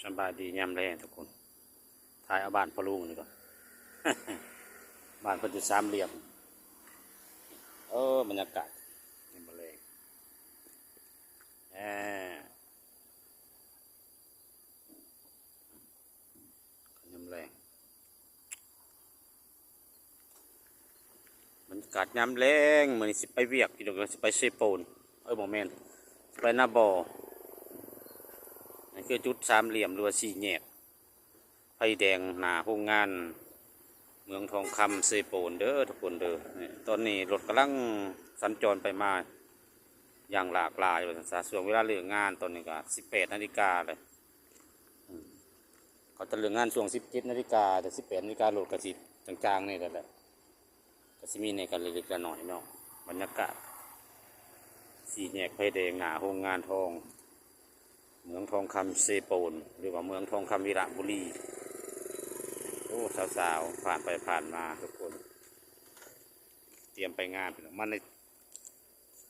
ສະບາຍດີຍາມແລງທຸກຄົນ ຖ່າຍເອົາບ້ານພໍ່ລຸງນີ້ກ່ອນ ບ້ານເພິ່ນຢູ່ສາມຫຼ່ຽມ ເອີ ບັນຍາກາດຍາມແລງ ແອ ຍາມແລງ ບັນຍາກາດຍາມແລງ ມື້ນີ້ຊິໄປວຽກ ພີ່ນ້ອງເອີຍ ຊິໄປເຊໂປນ ເອີ ບໍ່ແມ່ນ ຊິໄປນາບໍ່ ນີ້ຄືຈຸດສາມຫຼ່ຽມ ຫຼືວ່າສີ່ແຍກໄຟແດງ ໜ້າໂຮງງານເມືອງທອງຄຳເຊໂປນເດີທຸກຄົນເດີ. ນີ້ ຕອນນີ້ລົດກຳລັງສັນຈອນໄປມາຢ່າງຫຼາກຫຼາຍວ່າຊັ້ນຊະ. ຊ່ວງເວລາເລີກງານຕອນນີ້ກໍສິບແປດນາລິກາແລ້ວ. ອືມ ເຂົາຈະເລີກງານຊ່ວງສິບເຈັດນາລິກາ ແຕ່ສິບແປດນາລິກາລົດກໍຊິຈາງໆ ແດ່ແຫຼະ ກໍຊິມີແດ່ກັນເລັກໆ ນ້ອຍໆ ເນາະ. ບັນຍາກາດສີ່ແຍກໄຟແດງ ໜ້າໂຮງງານທອງ ເມືອງທອງຄຳເຊໂປນ ຫຼືວ່າເມືອງທອງຄຳວິລະບູລີ. ໂອ້ ສາວໆ ຜ່ານໄປຜ່ານມາທຸກຄົນ ຕຽມໄປງານ ພີ່ນ້ອງ ມາໃນ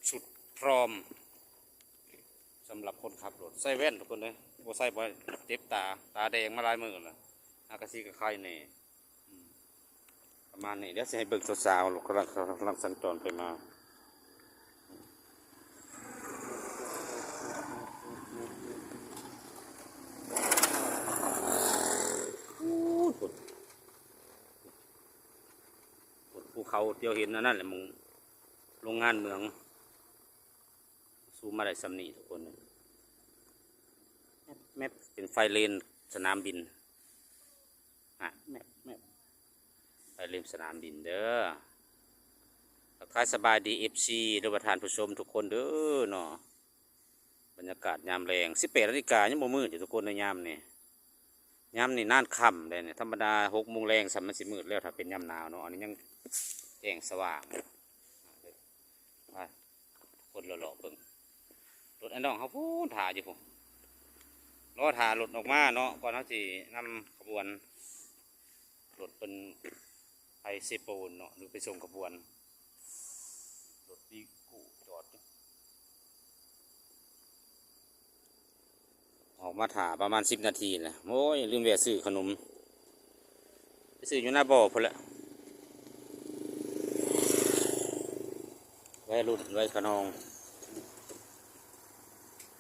ຊຸດພ້ອມ ສຳລັບຄົນຂັບລົດ ໃສ່ແວ່ນທຸກຄົນເດີ ບໍ່ໃສ່ບໍ່ເຈັບຕາ ຕາແດງມາຫຼາຍມື້ແລ້ວ ຫາກະຊິກະໄຄແດ່. ອືມ ປະມານນີ້ ດຽວຊິໃຫ້ເບິ່ງສາວໆ ກຳລັງ ກຳລັງສັນຈອນໄປມາ. ພຸ້ນ ພຸ້ນ ພູເຂົາ ດຽວເຫັນອັນນັ້ນແຫຼະ ໝ່ອງໂຮງງານເມືອງ ຊູມມາໄດ້ສ່ຳນີ້ທຸກຄົນ. ແມັບໆ ເປັນໄຟເລນສະໜາມບິນ ອະ ແມັບໆ ໄຟເລນສະໜາມບິນເດີ. ທັກທາຍສະບາຍດີ ເອັຟຊີ ຫຼືວ່າທ່ານຜູ້ຊົມທຸກຄົນເດີເນາະ. ບັນຍາກາດຍາມແລງ ສິບແປດນາລິກາ ຍັງບໍ່ມືດຢູ່ທຸກຄົນເດີ ຍາມນີ້ ຍາມນີ້ນານຄ່ຳເດ້ນີ້. ທຳມະດາຫົກໂມງແລງຊ້ຳມັນຊິມືດແລ້ວ ຖ້າເປັນຍາມໜາວເນາະ. ອັນນີ້ຍັງແຈ້ງສະຫວ່າງ. ໄປ ຄົນເລາະໆເບິ່ງ ລົດອ້າຍນ້ອງເຮົາພຸ້ນ ຖ້າຢູ່ພຸ້ນ ລໍຖ້າລົດອອກມາເນາະ ກ່ອນເຮົາຊິນຳຂະບວນ ລົດເພິ່ນໄປເຊໂປນເນາະ ຫຼືໄປສົ່ງຂະບວນ. ລົດວີໂກ້ຈອດຢູ່ ອອກມາຖ້າປະມານສິບນາທີແລ້ວ. ໂອ້ຍ ລືມແວະຊື້ຂະໜົມ ໄປຊື້ຢູ່ນາບໍ່ພຸ້ນແຫຼະ. ໄວລຸ້ນໄວຂະນອງ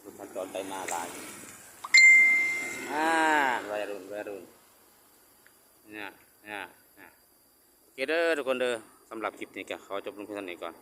ລົດສັນຈອນໄປມາຫຼາຍ ອາ ໄວລຸ້ນ ໄວລຸ້ນ ນະ ນະ ນະ. ໂອເຄເດີທຸກຄົນເດີ ສຳລັບຄລິບນີ້ກໍຂໍຈົບລົງພຽງເທົ່ານີ້ກ່ອນ.